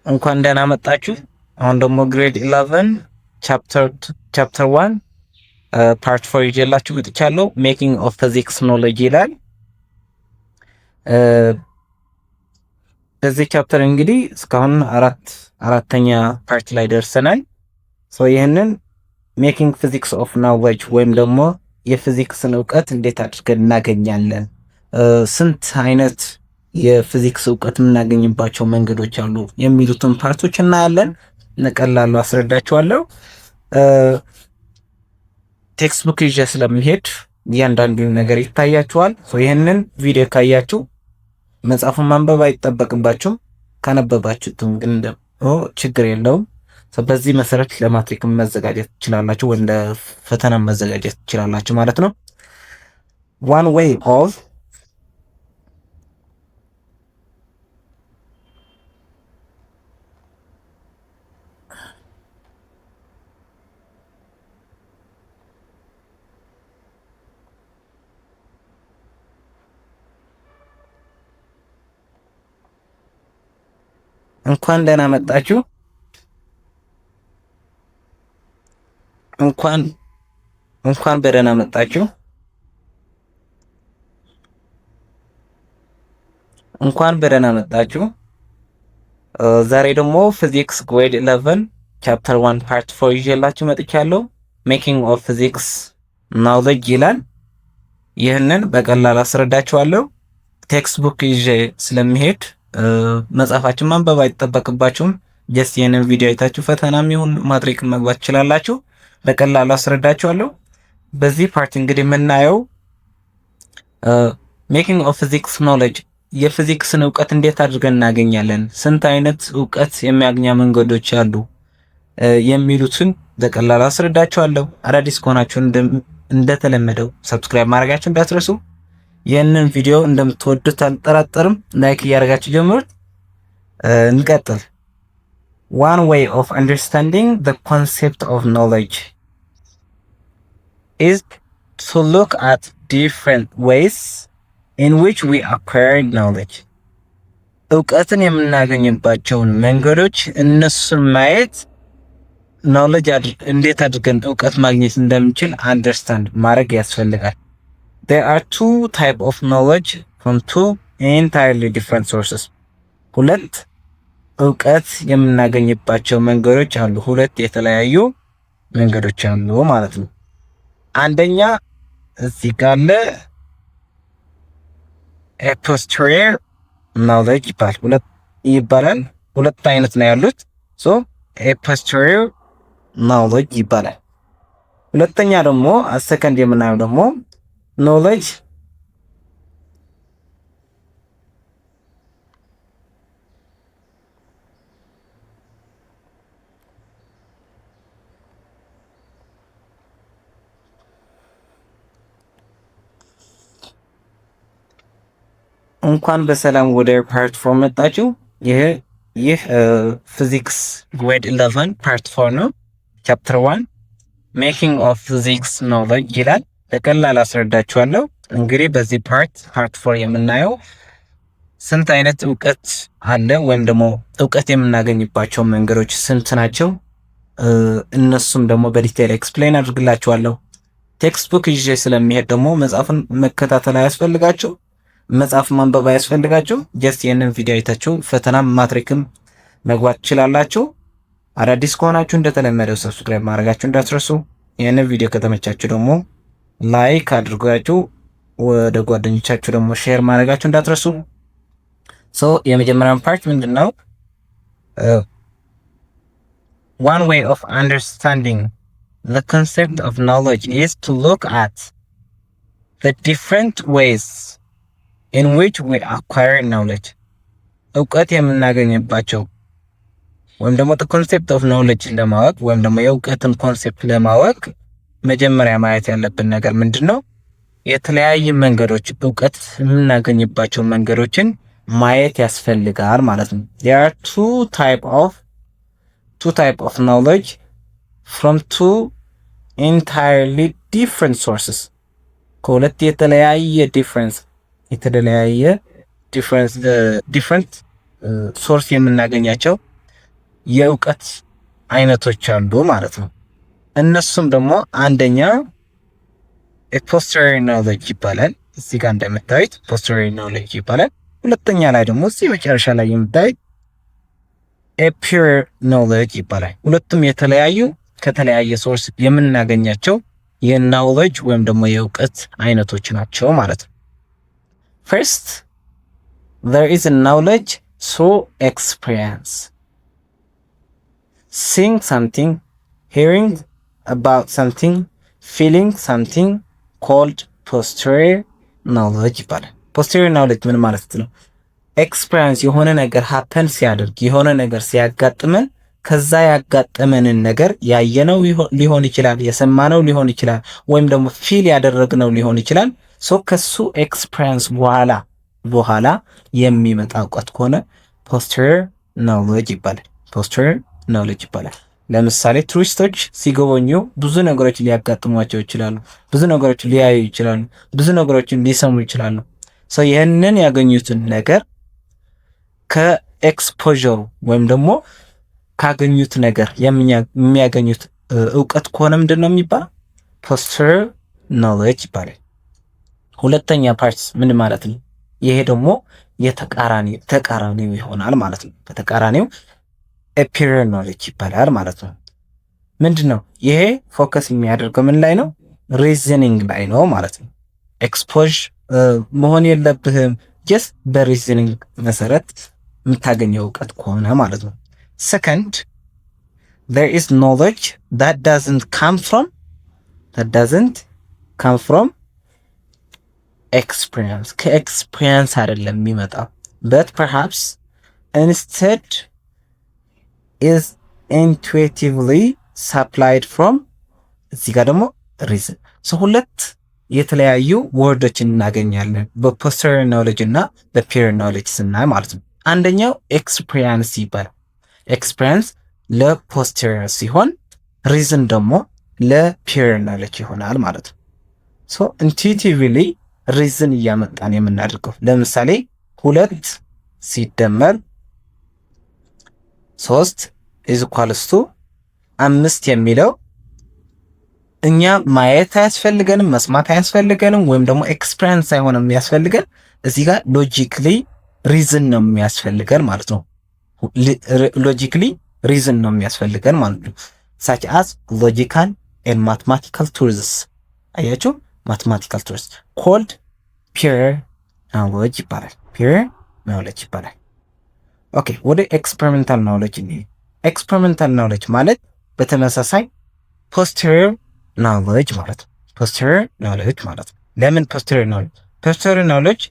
እንኳን ደህና መጣችሁ። አሁን ደግሞ grade 11 chapter 1 part 4 ይዤላችሁ መጥቻለሁ። Making of physics knowledge ይላል። በዚህ chapter እንግዲህ እስካሁን አራተኛ part ላይ ደርሰናል። So ይህንን making physics of knowledge ወይም ደግሞ የፊዚክስን እውቀት እንዴት አድርገን እናገኛለን፣ ስንት አይነት የፊዚክስ እውቀት የምናገኝባቸው መንገዶች አሉ የሚሉትን part ኦች እናያለን። በቀላሉ አስረዳችኋለሁ። Textbook ይዤ ስለሚሄድ እያንዳንዱ ነገር ይታያችኋል። ይህንን ቪዲዮ ካያችሁ መጽሐፉን ማንበብ አይጠበቅባችሁም። ካነበባችሁትም ግን ደግሞ ችግር የለውም። በዚህ መሰረት ለማትሪክ መዘጋጀት ትችላላችሁ ወይም ለፈተና መዘጋጀት ትችላላችሁ ማለት ነው። One way of እንኳን ደህና መጣችሁ። እንኳን በደህና መጣችሁ። እንኳን በደህና መጣችሁ። ዛሬ ደግሞ physics grade 11 chapter 1 part 4 ይዤላችሁ መጥቻለሁ። Making of physics knowledge ይላል። ይህንን በቀላል አስረዳችኋለሁ። Textbook ይዤ ስለሚሄድ መጽሐፋችን ማንበብ አይጠበቅባችሁም። Just ይህንን ቪዲዮ አይታችሁ ፈተናም ይሁን ማትሪክ መግባት ትችላላችሁ። በቀላሉ አስረዳችኋለሁ። በዚህ part እንግዲህ የምናየው making of physics knowledge፣ የፊዚክስን እውቀት እንዴት አድርገን እናገኛለን፣ ስንት አይነት እውቀት የሚያገኛ መንገዶች አሉ የሚሉትን በቀላሉ አስረዳችኋለሁ። አዳዲስ ከሆናችሁ እንደተለመደው subscribe ማድረጋችሁ እንዳትረሱ። ይህንን ቪዲዮ እንደምትወዱት አልጠራጠርም። Like እያደረጋችሁ ጀምሩት። እንቀጥል። One way of understanding the concept of knowledge is to look at different ways in which we acquire knowledge። እውቀትን የምናገኝባቸውን መንገዶች እነሱን ማየት knowledge እንዴት አድርገን እውቀት ማግኘት እንደምንችል understand ማድረግ ያስፈልጋል። There are two type of knowledge from two entirely different sources። ሁለት እውቀት የምናገኝባቸው መንገዶች አሉ። ሁለት የተለያዩ መንገዶች አሉ ማለት ነው። አንደኛ እዚህ ጋር አለ፣ a posterior knowledge ይባላል። ሁለት ይባላል። ሁለት አይነት ነው ያሉት። So a posterior knowledge ይባላል። ሁለተኛ ደግሞ ሰከንድ የምናየው ደግሞ knowledge እንኳን በሰላም ወደ part 4 መጣችሁ። ይህ physics grade 11 part 4 ነው። Chapter 1 making of physics knowledge ይላል። በቀላል አስረዳችኋለሁ። እንግዲህ በዚህ part 4 የምናየው ስንት አይነት እውቀት አለ ወይም ደግሞ እውቀት የምናገኝባቸው መንገዶች ስንት ናቸው? እነሱም ደግሞ በ detail explain አድርግላችኋለሁ። Textbook ይዤ ስለሚሄድ ደግሞ መጽሐፍን መከታተል አያስፈልጋችሁ፣ መጽሐፍ ማንበብ አያስፈልጋችሁ። Just ይህንን ቪዲዮ አይታችሁ ፈተናም ማትሪክም መግባት ትችላላችሁ። አዳዲስ ከሆናችሁ እንደተለመደው subscribe ማድረጋችሁ እንዳትረሱ። ይህንን ቪዲዮ ከተመቻችሁ ደግሞ like አድርጋችሁ ወደ ጓደኞቻችሁ ደግሞ share ማድረጋችሁ እንዳትረሱ። So የመጀመሪያው part ምንድን ነው? One way of understanding the concept of knowledge is to look at the different ways in which we acquire knowledge። እውቀት የምናገኝባቸው ወይም ደግሞ the concept of knowledge ለማወቅ ወይም ደግሞ የእውቀትን concept ለማወቅ መጀመሪያ ማየት ያለብን ነገር ምንድን ነው? የተለያዩ መንገዶች፣ እውቀት የምናገኝባቸው መንገዶችን ማየት ያስፈልጋል ማለት ነው። There are two type of knowledge from two entirely different sources። ከሁለት የተለያየ difference የተለያየ different source የምናገኛቸው የእውቀት አይነቶች አሉ ማለት ነው። እነሱም ደግሞ አንደኛ posteriori knowledge ይባላል። እዚህ ጋር እንደምታዩት posteriori knowledge ይባላል። ሁለተኛ ላይ ደግሞ እዚህ መጨረሻ ላይ የምታዩት a priori knowledge ይባላል። ሁለቱም የተለያዩ ከተለያየ source የምናገኛቸው የ knowledge ወይም ደግሞ የእውቀት አይነቶች ናቸው ማለት ነው። First, there is a knowledge through experience. Seeing something, hearing about something, feeling something called posteriori knowledge ይባላል። Posteriori knowledge ምን ማለት ነው? Experience የሆነ ነገር happen ሲያደርግ፣ የሆነ ነገር ሲያጋጥመን፣ ከዛ ያጋጠመንን ነገር ያየነው ሊሆን ይችላል፣ የሰማነው ሊሆን ይችላል፣ ወይም ደግሞ feel ያደረግነው ሊሆን ይችላል። So ከሱ experience በኋላ የሚመጣ እውቀት ከሆነ posteriori knowledge ይባላል። Posteriori knowledge ይባላል። ለምሳሌ ቱሪስቶች ሲጎበኙ ብዙ ነገሮች ሊያጋጥሟቸው ይችላሉ። ብዙ ነገሮች ሊያዩ ይችላሉ። ብዙ ነገሮችን ሊሰሙ ይችላሉ። So ይህንን ያገኙትን ነገር ከ exposure ኡ ወይም ደግሞ ካገኙት ነገር የሚያገኙት እውቀት ከሆነ ምንድን ነው የሚባለው? Posteriori knowledge ይባላል። ሁለተኛ part ምን ማለት ነው? ይሄ ደግሞ የተቃራኒ ተቃራኒው ይሆናል ማለት ነው። በተቃራኒው a priori knowledge ይባላል ማለት ነው። ምንድን ነው ይሄ? Focus የሚያደርገው ምን ላይ ነው? Reasoning ላይ ነው ማለት ነው። Expose መሆን የለብህም፣ just በ reasoning መሰረት የምታገኘው እውቀት ከሆነ ማለት ነው። Second, there is knowledge that doesn't come from experience። ከ experience አይደለም የሚመጣው፣ but perhaps instead is intuitively supplied from እዚህ ጋር ደግሞ reason። ሁለት የተለያዩ word ኦችን እናገኛለን በ posteriori knowledge እና በ priori knowledge ስናይ ማለት ነው። አንደኛው experience ይባላል። Experience ለ posteriori ሲሆን reason ደግሞ ለ priori knowledge ይሆናል ማለት ነው። So intuitively reason እያመጣን የምናደርገው፣ ለምሳሌ 2 ሲደመር 3 is equals to 5 የሚለው እኛ ማየት አያስፈልገንም፣ መስማት አያስፈልገንም፣ ወይም ደግሞ experience አይሆንም የሚያስፈልገን። እዚህ ጋር logically reason ነው የሚያስፈልገን ማለት ነው። Logically reason ነው የሚያስፈልገን ማለት ነው። Such as logical and mathematical truths። አያችሁ፣ mathematical truths called priori knowledge ይባላል። Priori knowledge ይባላል። Okay፣ ወደ experimental knowledge እንሂድ። Experimental knowledge ማለት በተመሳሳይ posteriori knowledge ማለት ነው። Posteriori knowledge ማለት ነው። ለምን posteriori knowledge? Posteriori knowledge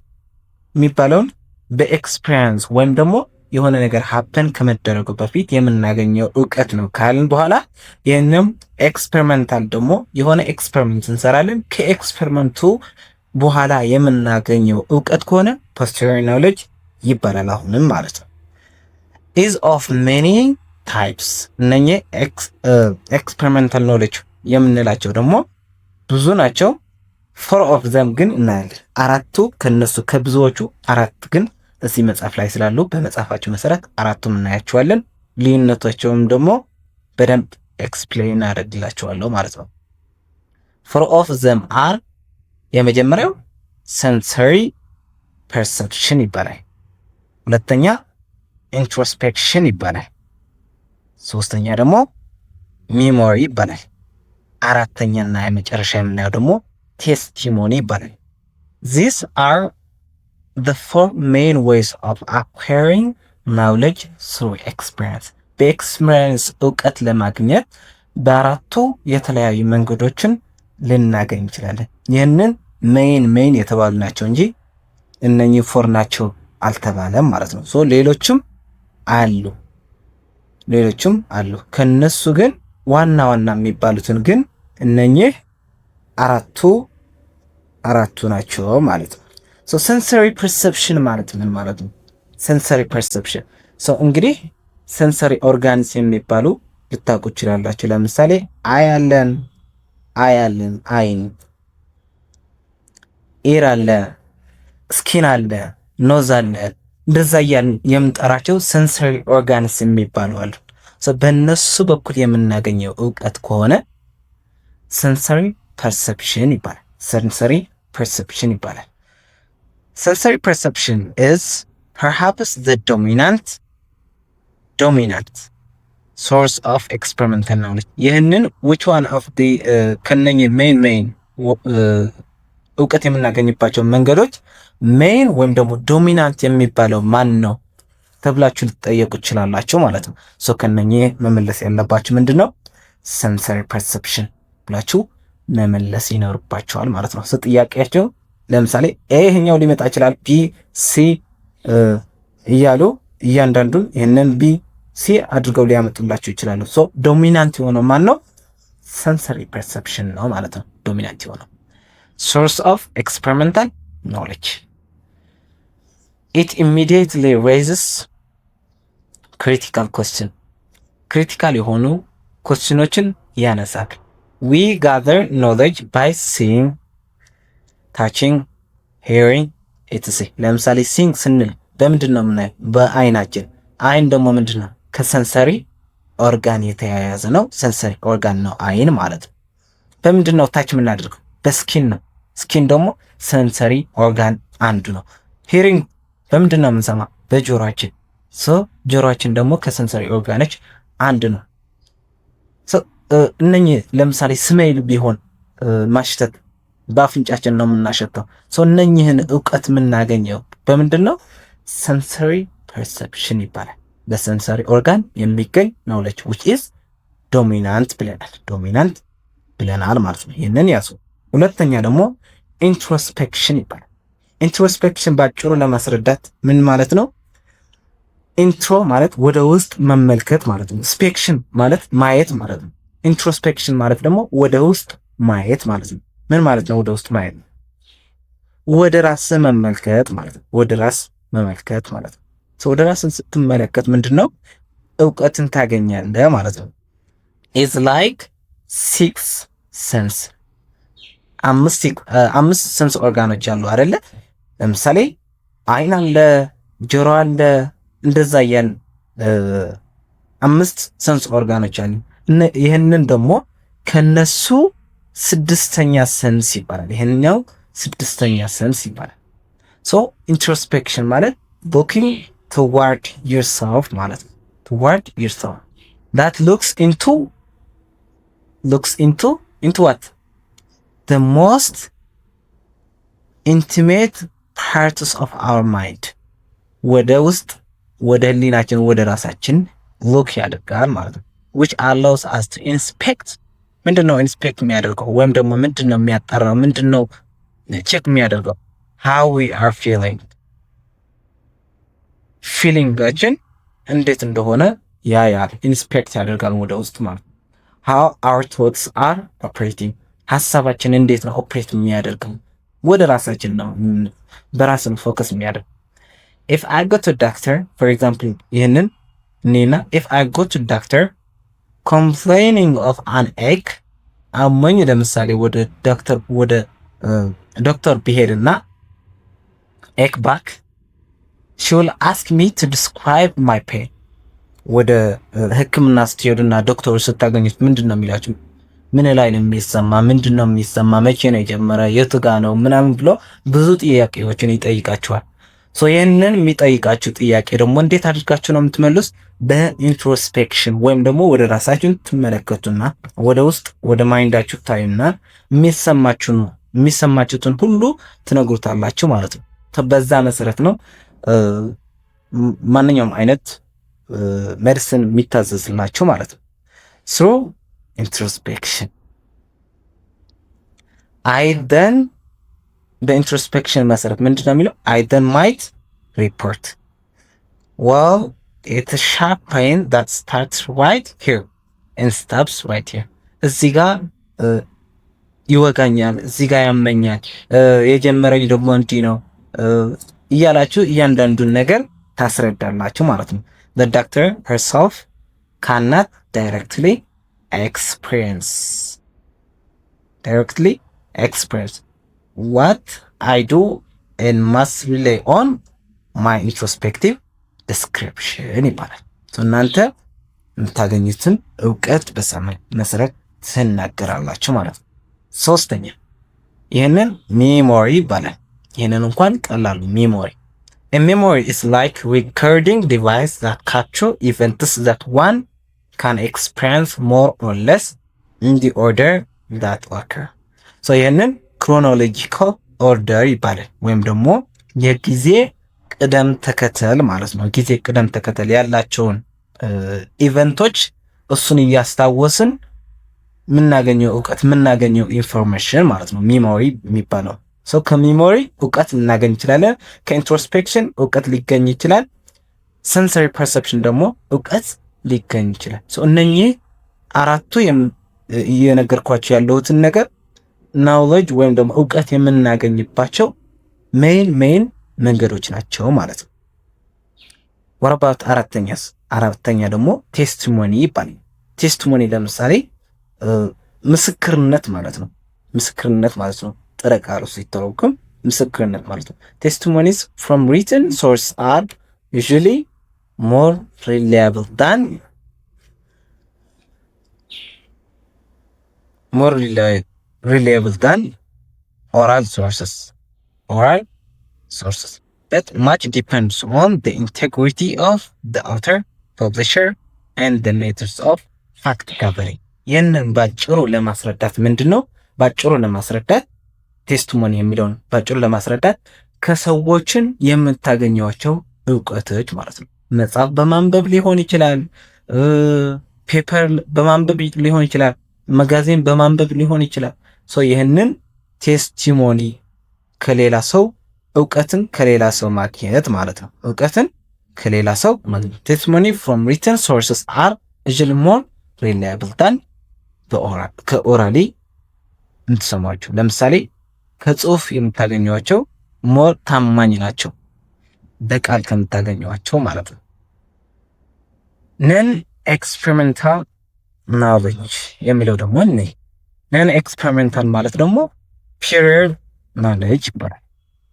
የሚባለውን በ experience ወይም ደግሞ የሆነ ነገር happen ከመደረጉ በፊት የምናገኘው እውቀት ነው ካልን በኋላ ይህንም experimental ደግሞ የሆነ experiment እንሰራለን። ከ experiment ኡ በኋላ የምናገኘው እውቀት ከሆነ posteriori knowledge ይባላል አሁንም ማለት ነው። Is of many types። እነኚህ experimental knowledge የምንላቸው ደግሞ ብዙ ናቸው። Four of them ግን እናያለን። አራቱ ከነሱ ከብዙዎቹ አራት ግን እዚህ መጽሐፍ ላይ ስላሉ በመጽሐፋቸው መሰረት አራቱም እናያቸዋለን። ልዩነታቸውም ደግሞ በደንብ explain አደርግላችኋለሁ ማለት ነው። Four of them are የመጀመሪያው sensory perception ይባላል። ሁለተኛ introspection ይባላል። ሶስተኛ ደግሞ memory ይባላል። አራተኛና የመጨረሻ የምናየው ደግሞ testimony ይባላል። These are the four main ways of acquiring knowledge through experience። በ experience እውቀት ለማግኘት በአራቱ የተለያዩ መንገዶችን ልናገኝ እንችላለን። ይህንን main main የተባሉ ናቸው እንጂ እነኚህ four ናቸው አልተባለም ማለት ነው። So ሌሎችም አሉ፣ ሌሎችም አሉ። ከነሱ ግን ዋና ዋና የሚባሉትን ግን እነኚህ አራቱ ናቸው ማለት ነው። So sensory perception ማለት ምን ማለት ነው? Sensory perception፣ so እንግዲህ sensory organs የሚባሉ ልታውቁ ትችላላችሁ። ለምሳሌ eye አለን፣ eye አለን፣ አይን፣ ear አለ፣ skin አለ፣ nose አለ። እንደዛ እያልን የምንጠራቸው sensory organs የሚባሉ አሉ። በእነሱ በኩል የምናገኘው እውቀት ከሆነ sensory perception ይባላል። Sensory perception ይባላል። Sensory perception is perhaps the dominant source of experimental knowledge። ይህንን which one of the ከነኚህ main እውቀት የምናገኝባቸው መንገዶች main ወይም ደግሞ dominant የሚባለው ማን ነው ተብላችሁ ልትጠየቁ ትችላላችሁ ማለት ነው። So ከነኚህ መመለስ ያለባችሁ ምንድን ነው? Sensory perception ብላችሁ መመለስ ይኖርባችኋል ማለት ነው። So ጥያቄያቸው ለምሳሌ A ይሄኛው ሊመጣ ይችላል፣ B፣ C እያሉ እያንዳንዱን ይህንን B፣ C አድርገው ሊያመጡላችሁ ይችላሉ። So dominant የሆነው ማን ነው? Sensory perception ነው ማለት ነው። Dominant የሆነው source of experimental knowledge. It immediately raises critical question፣ critical የሆኑ question ኦችን ያነሳል። We gather knowledge by seeing, touching, hearing, etc። ለምሳሌ seeing ስንል በምንድን ነው የምናየው? በአይናችን። አይን ደግሞ ምንድን ነው? ከ sensory organ የተያያዘ ነው። Sensory organ ነው አይን ማለት ነው። በምንድን ነው touch የምናደርገው? በ skin ነው። Skin ደግሞ sensory organ አንዱ ነው። Hearing በምንድን ነው የምንሰማ? በጆሮአችን። So ጆሮአችን ደግሞ ከ sensory organ ኦች አንድ ነው። እነኚህ ለምሳሌ smell ቢሆን ማሽተት በአፍንጫችን ነው የምናሸተው። So እነኚህን እውቀት የምናገኘው በምንድን ነው? Sensory perception ይባላል። በ sensory organ የሚገኝ knowledge which is dominant ብለናል። Dominant ብለናል ማለት ነው። ይህንን ያዙ። ሁለተኛ ደግሞ introspection ይባላል። Introspection ባጭሩ ለማስረዳት ምን ማለት ነው? Intro ማለት ወደ ውስጥ መመልከት ማለት ነው። Spection ማለት ማየት ማለት ነው። Introspection ማለት ደግሞ ወደ ውስጥ ማየት ማለት ነው። ምን ማለት ነው? ወደ ውስጥ ማየት ነው። ወደ ራስ መመልከት ማለት ነው። ወደ ራስ መመልከት ማለት ነው። ወደ ራስን ስትመለከት ምንድን ነው? እውቀትን ታገኛለህ ማለት ነው። Is like six sense። አምስት sense organ ኦች አሉ አይደለ? ለምሳሌ አይን አለ፣ ጆሮ አለ፣ እንደዛ እያልን አምስት sense organ ኦች አሉ። ይህንን ደግሞ ከነሱ ስድስተኛ sense ይባላል። ይህኛው ስድስተኛ sense ይባላል። So introspection ማለት looking toward yourself ማለት ነው። Toward yourself that looks into what? The most intimate parts of our mind። ወደ ውስጥ፣ ወደ ህሊናችን፣ ወደ ራሳችን look ያደርጋል ማለት ነው። Which allows us to inspect። ምንድን ነው inspect የሚያደርገው ወይም ደግሞ ምንድን ነው የሚያጣራው? ምንድን ነው check የሚያደርገው? How we are feeling፣ feeling ኣችን እንዴት እንደሆነ ያያል፣ inspect ያደርጋል ወደ ውስጥ ማለት ነው። How our thoughts are operating፣ ሀሳባችን እንዴት ነው operate የሚያደርገው፣ ወደ ራሳችን ነው፣ በራስን focus የሚያደርግ። If I go to doctor, for example፣ ይህንን እኔና if I go to doctor complaining of an ache፣ አሞኝ ለምሳሌ ወደ ዶክተር ብሄድና ache back, she will ask me to describe my pain። ወደ ሕክምና ስትሄዱና ዶክተሩ ስታገኙት ምንድን ነው የሚላችሁ? ምን ላይ ነው የሚሰማ? ምንድን ነው የሚሰማ? መቼ ነው የጀመረ? የቱ ጋ ነው? ምናምን ብሎ ብዙ ጥያቄዎችን ይጠይቃችኋል። So ይህንን የሚጠይቃችሁ ጥያቄ ደግሞ እንዴት አድርጋችሁ ነው የምትመልሱት? በ introspection ወይም ደግሞ ወደ ራሳችሁን ትመለከቱና ወደ ውስጥ ወደ mind ኣችሁ ታዩና የሚሰማችሁትን ሁሉ ትነግሩታላችሁ ማለት ነው። በዛ መሰረት ነው ማንኛውም አይነት medicine የሚታዘዝላችሁ ማለት ነው። Through introspection I then በ introspection መሰረት ምንድን ነው የሚለው? I then might report, "Well, it's sharp pain that starts right here and stops right here." እዚህ ጋር ይወጋኛል፣ እዚህ ጋር ያመኛል፣ የጀመረኝ ደግሞ እንዲህ ነው እያላችሁ እያንዳንዱን ነገር ታስረዳላችሁ ማለት ነው። The doctor herself cannot directly experience what I do and must rely on my introspective description ይባላል። እናንተ የምታገኙትን እውቀት በዛ መሰረት ትናገራላችሁ ማለት ነው። ሶስተኛ ይህንን memory ይባላል። ይህንን እንኳን ቀላሉ memory. A memory is like recording device that capture events that one can experience more or less in the order that occur. So ይህንን chronological order ይባላል ወይም ደግሞ የጊዜ ቅደም ተከተል ማለት ነው። ጊዜ ቅደም ተከተል ያላቸውን event ኦች እሱን እያስታወስን የምናገኘው እውቀት፣ የምናገኘው information ማለት ነው memory የሚባለው። So ከ memory እውቀት ልናገኝ እንችላለን። ከ introspection እውቀት ሊገኝ ይችላል። Sensory perception ደግሞ እውቀት ሊገኝ ይችላል። እነኚህ አራቱ እየነገርኳችሁ ያለሁትን ነገር knowledge ወይም ደግሞ እውቀት የምናገኝባቸው main መንገዶች ናቸው ማለት ነው። What about አራተኛስ? አራተኛ ደግሞ testimony ይባላል። Testimony ለምሳሌ ምስክርነት ማለት ነው። ምስክርነት ማለት ነው። ጥሬ ቃሉ ሲተረጎም ምስክርነት ማለት ነው። Testimonies from written source are usually more reliable than oral sources, but much depends on the integrity of the author, publisher and the methods of fact gathering። ይህንን ባጭሩ ለማስረዳት ምንድን ነው? ባጭሩ ለማስረዳት testimony የሚለውን ባጭሩ ለማስረዳት ከሰዎችን የምታገኟቸው እውቀቶች ማለት ነው። መጽሐፍ በማንበብ ሊሆን ይችላል፣ paper በማንበብ ሊሆን ይችላል፣ magazine በማንበብ ሊሆን ይችላል። So ይህንን testimony ከሌላ ሰው፣ እውቀትን ከሌላ ሰው ማግኘት ማለት ነው። እውቀትን ከሌላ ሰው ማግኘት። Testimony from written sources are usually more reliable than ከ orally የምትሰሟቸው። ለምሳሌ ከጽሁፍ የምታገኟቸው more ታማኝ ናቸው በቃል ከምታገኟቸው ማለት ነው። Non experimental knowledge የሚለው ደግሞ እኔ non experimental ማለት ደግሞ prior knowledge ይባላል።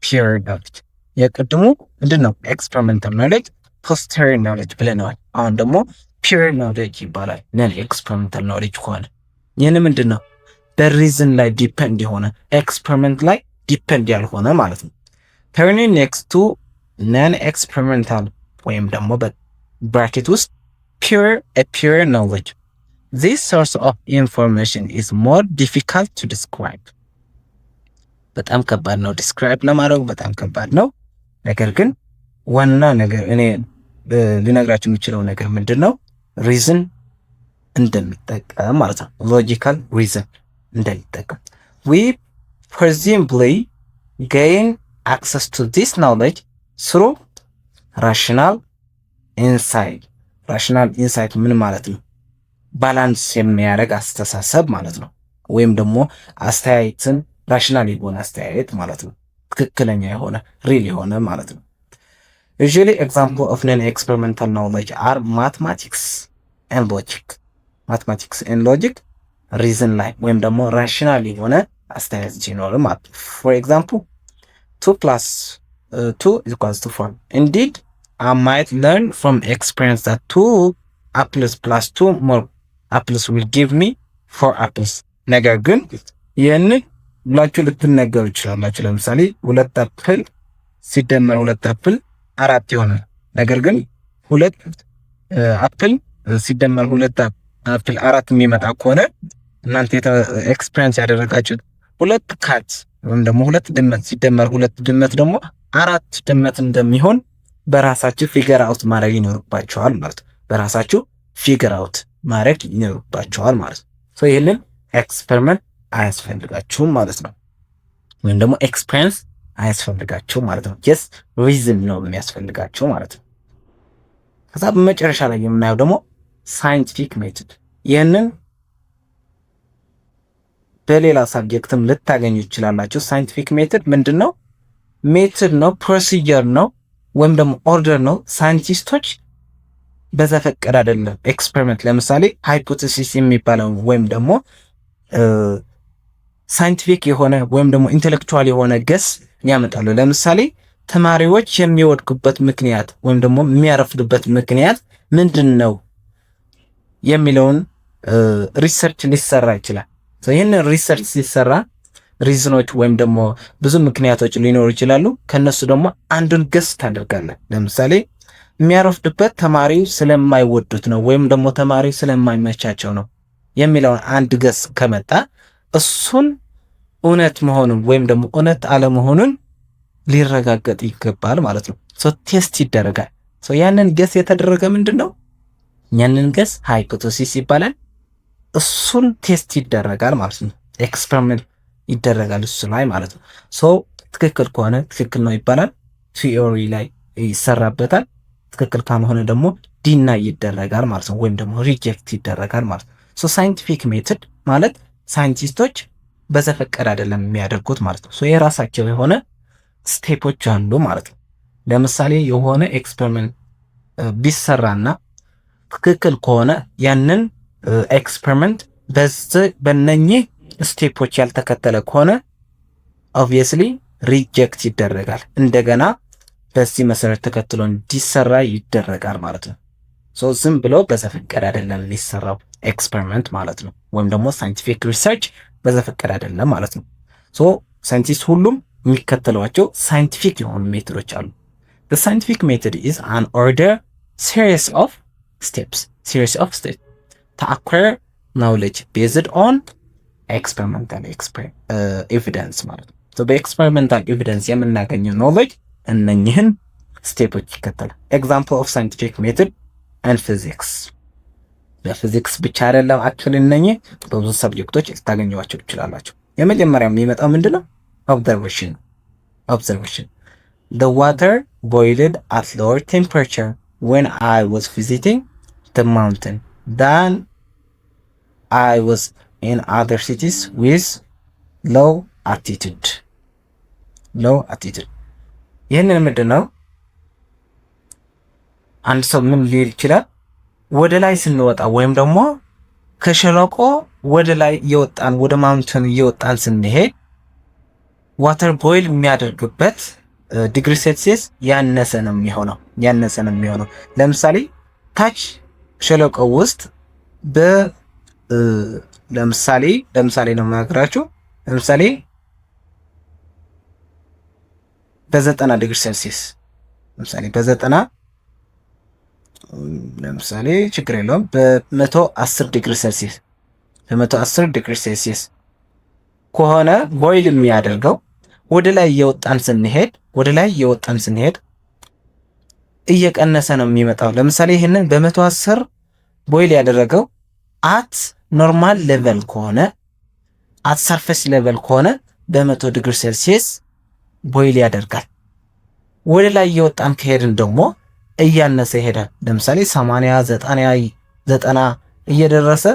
Prior knowledge የቅድሙ ምንድን ነው? Experimental knowledge፣ posterior knowledge ብለነዋል። አሁን ደግሞ prior knowledge ይባላል። Non experimental knowledge ከሆነ ይህን ምንድን ነው? በ reason ላይ depend የሆነ፣ experiment ላይ depend ያልሆነ ማለት ነው። Turning next to non experimental ወይም ደግሞ በ bracket ውስጥ prior knowledge. This source of information is more difficult to describe። በጣም ከባድ ነው፣ describe ለማድረግ በጣም ከባድ ነው። ነገር ግን ዋና ነገር እኔ ልነግራችሁ የምችለው ነገር ምንድን ነው? Reason እንደሚጠቀም ማለት ነው። Logical reason እንደሚጠቀም። We presumably gain access to this knowledge through rational insight። Rational insight ምን ማለት ነው? Balance የሚያደርግ አስተሳሰብ ማለት ነው። ወይም ደግሞ አስተያየትን rational የሆነ አስተያየት ማለት ነው። ትክክለኛ የሆነ፣ real የሆነ ማለት ነው። Usually example of non experimental knowledge are mathematics and logic። Mathematics and logic reason ላይ ወይም ደግሞ rational የሆነ አስተያየት ሲኖር ማለት ነው። For example, 2 plus 2 equals to 4. Indeed, I might learn from experience that two apples plus two more apples will give me four apples። ነገር ግን ይህንን ብላችሁ ልትነገሩ ይችላላችሁ። ለምሳሌ ሁለት apple ሲደመር ሁለት apple አራት ይሆናል። ነገር ግን ሁለት apple ሲደመር ሁለት apple አራት የሚመጣ ከሆነ እናንተ experience ያደረጋችሁት ሁለት cat ወይም ደግሞ ሁለት ድመት ሲደመር ሁለት ድመት ደግሞ አራት ድመት እንደሚሆን በራሳችሁ figure out ማድረግ ይኖርባችኋል ማለት ነው። በራሳችሁ figure out ማድረግ ይኖርባችኋል ማለት ነው። ይህንን experiment አያስፈልጋችሁም ማለት ነው። ወይም ደግሞ experience አያስፈልጋችሁም ማለት ነው። Just reason ነው የሚያስፈልጋችሁ ማለት ነው። ከዛ በመጨረሻ ላይ የምናየው ደግሞ scientific method። ይህንን በሌላ subject ም ልታገኙ ይችላላችሁ። Scientific method ምንድን ነው? Method ነው፣ procedure ነው፣ ወይም ደግሞ order ነው። Scientist ኦች በዘፈቀደ አይደለም experiment። ለምሳሌ hypothesis የሚባለው ወይም ደግሞ scientific የሆነ ወይም ደግሞ intellectual የሆነ guess ያመጣሉ። ለምሳሌ ተማሪዎች የሚወድቁበት ምክንያት ወይም ደግሞ የሚያረፍዱበት ምክንያት ምንድን ነው? የሚለውን research ሊሰራ ይችላል። ይህንን research ሲሰራ reason ኦች ወይም ደግሞ ብዙ ምክንያቶች ሊኖሩ ይችላሉ። ከነሱ ደግሞ አንዱን guess ታደርጋለህ። ለምሳሌ የሚያረፍድበት ተማሪው ስለማይወዱት ነው ወይም ደግሞ ተማሪው ስለማይመቻቸው ነው የሚለውን አንድ guess ከመጣ እሱን እውነት መሆኑን ወይም ደግሞ እውነት አለመሆኑን ሊረጋገጥ ይገባል ማለት ነው። So test ይደረጋል። So ያንን guess የተደረገ ምንድን ነው? ያንን guess hypothesis ይባላል። እሱን test ይደረጋል ማለት ነው። Experiment ይደረጋል እሱ ላይ ማለት ነው። So ትክክል ከሆነ ትክክል ነው ይባላል። Theory ላይ ይሰራበታል። ትክክል ካልሆነ ደግሞ deny ይደረጋል ማለት ነው፣ ወይም ደግሞ reject ይደረጋል ማለት ነው። So scientific method ማለት scientist ኦች በዘፈቀደ አይደለም የሚያደርጉት ማለት ነው። So የራሳቸው የሆነ step ኦች አሉ ማለት ነው። ለምሳሌ የሆነ experiment ቢሰራና ትክክል ከሆነ ያንን experiment በነኚህ step ኦች ያልተከተለ ከሆነ obviously reject ይደረጋል። እንደገና በዚህ መሰረት ተከትሎ እንዲሰራ ይደረጋል ማለት ነው። So ዝም ብሎ በዘፈቀደ አይደለም የሚሰራው experiment ማለት ነው። ወይም ደግሞ scientific research በዘፈቀደ አይደለም ማለት ነው። So scientist ሁሉም የሚከተሏቸው scientific የሆኑ method ኦች አሉ። The scientific method is an order series of steps to acquire knowledge based on experimental evidence ማለት ነው። በ experimental evidence የምናገኘው knowledge እነኝህን step ኦች ይከተላል። Example of scientific method and physics። በፊዚክስ ብቻ አይደለም፣ actually እነኝህ በብዙ subject ኦች ልታገኟቸው ትችላላችሁ። የመጀመሪያው የሚመጣው ምንድነው? Observation። Observation: the water boiled at lower temperature when I was visiting the mountain than I was in other cities with low altitude low altitude። ይህንን ምንድን ነው? አንድ ሰው ምን ሊል ይችላል? ወደ ላይ ስንወጣ ወይም ደግሞ ከሸለቆ ወደ ላይ እየወጣን፣ ወደ mountain እየወጣን ስንሄድ water boil የሚያደርግበት degree Celsius ያነሰ ነው የሚሆነው። ለምሳሌ ታች ሸለቆ ውስጥ በ ለምሳሌ ነው የምነግራችሁ። ለምሳሌ በ90 degree Celsius፣ ለምሳሌ በ90፣ ለምሳሌ ችግር የለውም፣ በ110 degree Celsius፣ በ110 degree Celsius ከሆነ boil የሚያደርገው ወደ ላይ እየወጣን ስንሄድ እየቀነሰ ነው የሚመጣው። ለምሳሌ ይህንን በ110 boil ያደረገው at normal level ከሆነ፣ at surface level ከሆነ በ100 degree Celsius boil ያደርጋል። ወደ ላይ እየወጣን ከሄድን ደግሞ እያነሰ ይሄዳል። ለምሳሌ 80፣ 90፣ 90 እየደረሰ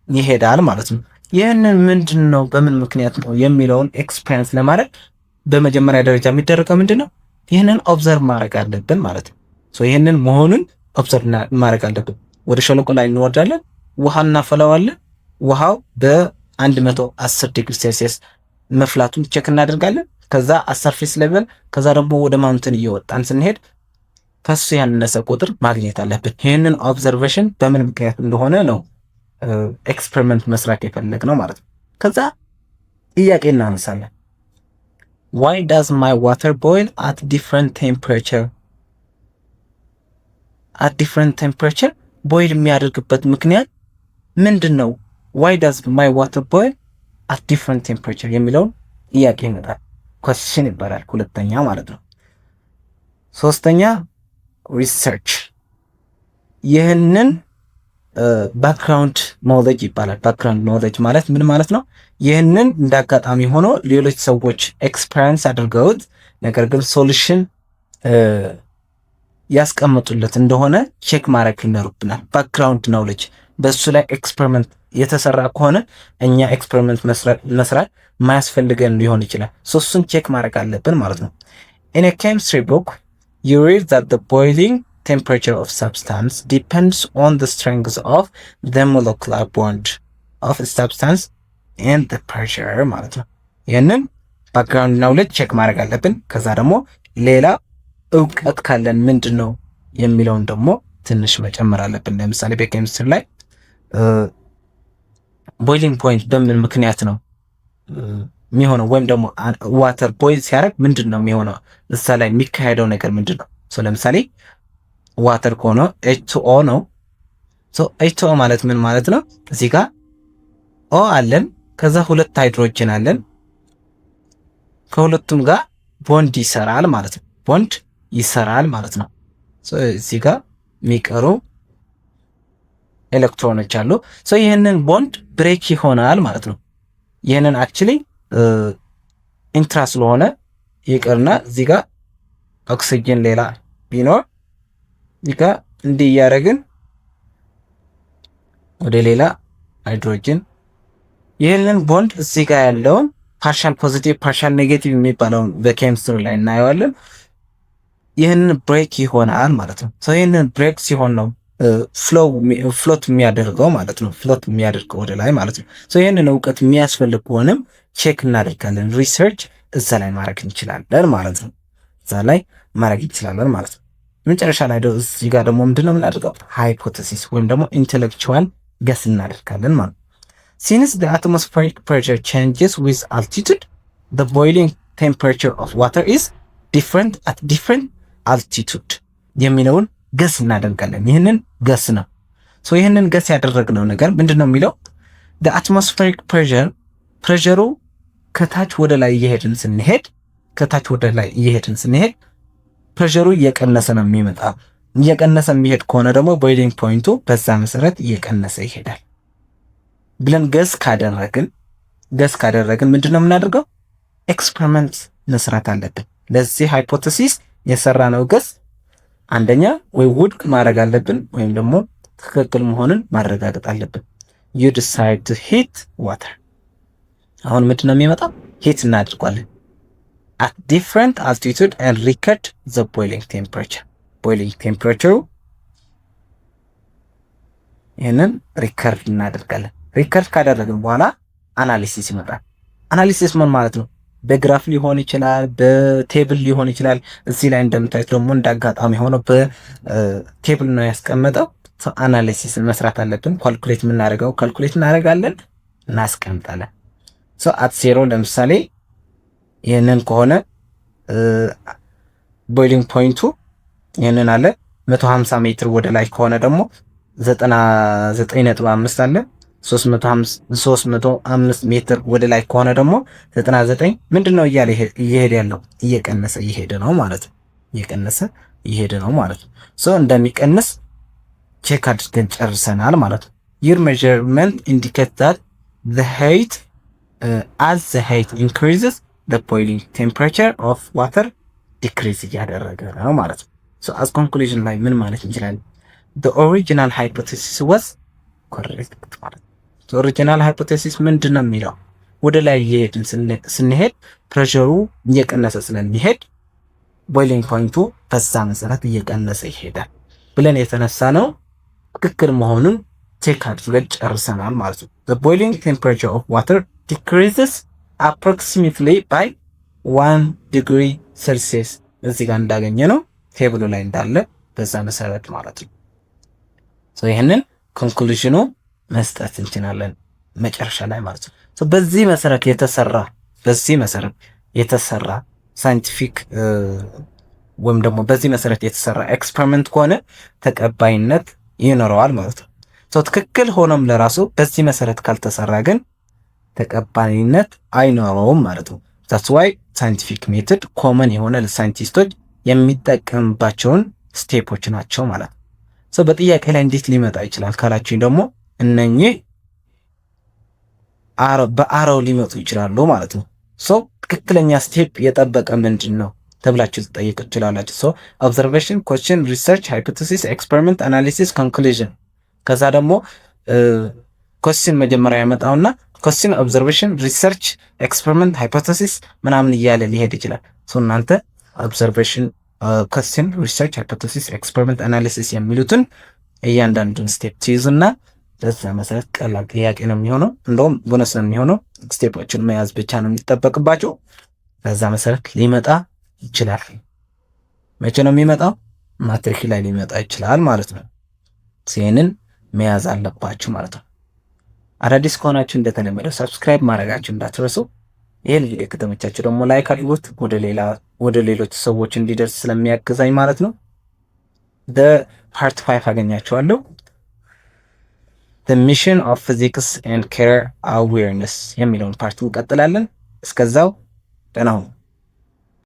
ይሄዳል ማለት ነው። ይህንን ምንድን ነው፣ በምን ምክንያት ነው የሚለውን experience ለማድረግ በመጀመሪያ ደረጃ የሚደረገው ምንድን ነው? ይህንን observe ማድረግ አለብን ማለት ነው። ይህንን መሆኑን observe ማድረግ አለብን። ወደ ሸለቆ ላይ እንወርዳለን፣ ውሃ እናፈላዋለን። ውሃው በ110 degree Celsius መፍላቱን check እናደርጋለን። ከዛ surface level፣ ከዛ ደግሞ ወደ mountain እየወጣን ስንሄድ ከሱ ያነሰ ቁጥር ማግኘት አለብን። ይህንን observation በምን ምክንያት እንደሆነ ነው experiment መስራት የፈለግነው ማለት ነው። ከዛ ጥያቄ እናነሳለን። Why does my water boil at different temperature? Boil የሚያደርግበት ምክንያት ምንድን ነው? Why does my water boil at different temperature የሚለውን ጥያቄ ይመጣል። Question ይባላል ሁለተኛ ማለት ነው። ሶስተኛ research። ይህንን background knowledge ይባላል። Background knowledge ማለት ምን ማለት ነው? ይህንን እንደ አጋጣሚ ሆኖ ሌሎች ሰዎች experience አድርገውት ነገር ግን solution ያስቀመጡለት እንደሆነ check ማድረግ ይኖርብናል። Background knowledge በሱ ላይ experiment የተሰራ ከሆነ እኛ experiment መስራት ማያስፈልገን ሊሆን ይችላል። እሱን check ማድረግ አለብን ማለት ነው። In chemistry book you read that the boiling temperature of substance depends on the strength of the molecular bond of a substance and the pressure ማለት ነው። ይህንን background knowledge check ማድረግ አለብን። ከዛ ደግሞ ሌላ እውቀት ካለን ምንድን ነው የሚለውን ደግሞ ትንሽ መጨመር አለብን። ለምሳሌ በኬሚስትሪ ላይ Boiling point በምን ምክንያት ነው የሚሆነው? ወይም ደግሞ water boil ሲያደርግ ምንድን ነው የሚሆነው? እዛ ላይ የሚካሄደው ነገር ምንድን ነው? ለምሳሌ water ከሆነ H2O ነው። H2O ማለት ምን ማለት ነው? እዚህ ጋር O አለን፣ ከዛ ሁለት ሃይድሮጅን አለን። ከሁለቱም ጋር ቦንድ ይሰራል ማለት ነው። ቦንድ ይሰራል ማለት ነው። እዚህ ጋር የሚቀሩ ኤሌክትሮኖች አሉ። ይህንን bond break ይሆናል ማለት ነው። ይህንን actually intra ስለሆነ ይቅርና እዚህ ጋር ኦክሲጅን ሌላ ቢኖር እዚህ ጋር እንዲህ እያደረግን ወደ ሌላ ሃይድሮጅን ይህንን ቦንድ እዚህ ጋር ያለውን partial positive partial negative የሚባለውን በኬሚስትሪ ላይ እናየዋለን። ይህንን break ይሆናል ማለት ነው። ይህንን break ሲሆን ነው float የሚያደርገው ማለት ነው። Float የሚያደርገው ወደ ላይ ማለት ነው። ይህንን እውቀት የሚያስፈልግ ከሆነም check እናደርጋለን። Research እዛ ላይ ማድረግ እንችላለን ማለት ነው። እዛ ላይ ማድረግ እንችላለን ማለት ነው። መጨረሻ ላይ እዚህ ጋር ደግሞ ምንድነው የምናደርገው? Hypothesis ወይም ደግሞ intellectual guess እናደርጋለን ማለት ነው። Since the atmospheric pressure changes with altitude, the boiling temperature of water is different at different altitude የሚለውን guess እናደርጋለን። ይህንን guess ነው። So ይህንን guess ያደረግነው ነገር ምንድን ነው የሚለው atmospheric pressure pressure ሩ ከታች ወደ ላይ እየሄድን ስንሄድ ከታች ወደ ላይ እየሄድን ስንሄድ pressure ሩ እየቀነሰ ነው የሚመጣ። እየቀነሰ የሚሄድ ከሆነ ደግሞ boiling point ኡ በዛ መሰረት እየቀነሰ ይሄዳል ብለን guess ካደረግን ምንድን ነው የምናደርገው? Experiment መስራት አለብን። ለዚህ hypothesis የሰራነው guess አንደኛ ወይ ውድቅ ማድረግ አለብን ወይም ደግሞ ትክክል መሆኑን ማረጋገጥ አለብን። You decide to heat water። አሁን ምንድን ነው የሚመጣው? Heat እናድርጓለን at different altitude and record the boiling temperature። Boiling temperature ሩ ይህንን record እናደርጋለን። Record ካደረግን በኋላ analysis ይመጣል። Analysis ምን ማለት ነው? በ graph ሊሆን ይችላል፣ በ table ሊሆን ይችላል። እዚህ ላይ እንደምታዩት ደግሞ እንደ አጋጣሚ ሆኖ በ table ነው ያስቀመጠው። Analysis መስራት አለብን። Calculate የምናደርገው calculate እናደርጋለን፣ እናስቀምጣለን። At zero ለምሳሌ ይህንን ከሆነ boiling point ኡ ይህንን አለ። 150 ሜትር ወደ ላይ ከሆነ ደግሞ 99.5 አለ። 305 ሜትር ወደ ላይ ከሆነ ደግሞ 99 ምንድን ነው እያለ እየሄደ ያለው? እየቀነሰ እየሄደ ነው ማለት ነው። እየቀነሰ እየሄደ ነው ማለት ነው። So እንደሚቀንስ check አድርገን ጨርሰናል ማለት ነው። Your measurement indicate that the height as the height increases, the boiling temperature of water decrease እያደረገ ነው ማለት ነው። So as conclusion ላይ ምን ማለት እንችላለን? The original hypothesis was correct ማለት ነው። Original hypothesis ምንድን ነው የሚለው ወደ ላይ እየሄድን ስንሄድ pressure ሩ እየቀነሰ ስለሚሄድ boiling point ኡ በዛ መሰረት እየቀነሰ ይሄዳል ብለን የተነሳ ነው ትክክል መሆኑን check አድርገን ጨርሰናል ማለት ነው። The boiling temperature of water decreases approximately by 1 degree Celsius እዚህ ጋር እንዳገኘነው table ኡ ላይ እንዳለ በዛ መሰረት ማለት ነው። ይህንን conclusion ኑ መስጠት እንችላለን መጨረሻ ላይ ማለት ነው። በዚህ መሰረት የተሰራ scientific ወይም ደግሞ በዚህ መሰረት የተሰራ experiment ከሆነ ተቀባይነት ይኖረዋል ማለት ነው። ትክክል ሆኖም ለራሱ በዚህ መሰረት ካልተሰራ ግን ተቀባይነት አይኖረውም ማለት ነው። That's why scientific method common የሆነ ለ scientist ኦች የሚጠቀምባቸውን step ኦች ናቸው ማለት ነው። በጥያቄ ላይ እንዴት ሊመጣ ይችላል ካላችሁኝ ደግሞ እነኚህ በ arrow ሊመጡ ይችላሉ ማለት ነው። So ትክክለኛ step የጠበቀ ምንድን ነው ተብላችሁ ትጠየቁ ትችላላችሁ። So observation፣ question፣ research፣ hypothesis፣ experiment፣ analysis፣ conclusion። ከዛ ደግሞ question መጀመሪያ ያመጣውና question፣ observation፣ research፣ experiment፣ hypothesis ምናምን እያለ ሊሄድ ይችላል። So እናንተ observation፣ question፣ research፣ hypothesis፣ experiment፣ analysis የሚሉትን እያንዳንዱን step ትይዙና በዛ መሰረት ቀላል ጥያቄ ነው የሚሆነው። እንደውም ቦነስ ነው የሚሆነው። Step ኦችን መያዝ ብቻ ነው የሚጠበቅባቸው። በዛ መሰረት ሊመጣ ይችላል። መቼ ነው የሚመጣው? ማትሪክ ላይ ሊመጣ ይችላል ማለት ነው። ይህንን መያዝ አለባችሁ ማለት ነው። አዳዲስ ከሆናችሁ እንደተለመደው subscribe ማድረጋችሁ እንዳትረሱ። ይህን ቪዲዮ ከተመቻችሁ ደግሞ like አድርጉት፣ ወደ ሌሎች ሰዎች እንዲደርስ ስለሚያግዘኝ ማለት ነው። በ part 5 አገኛችኋለሁ። Mission of physics and career awareness የሚለውን part እንቀጥላለን። እስከዛው ደህና ሁኑ።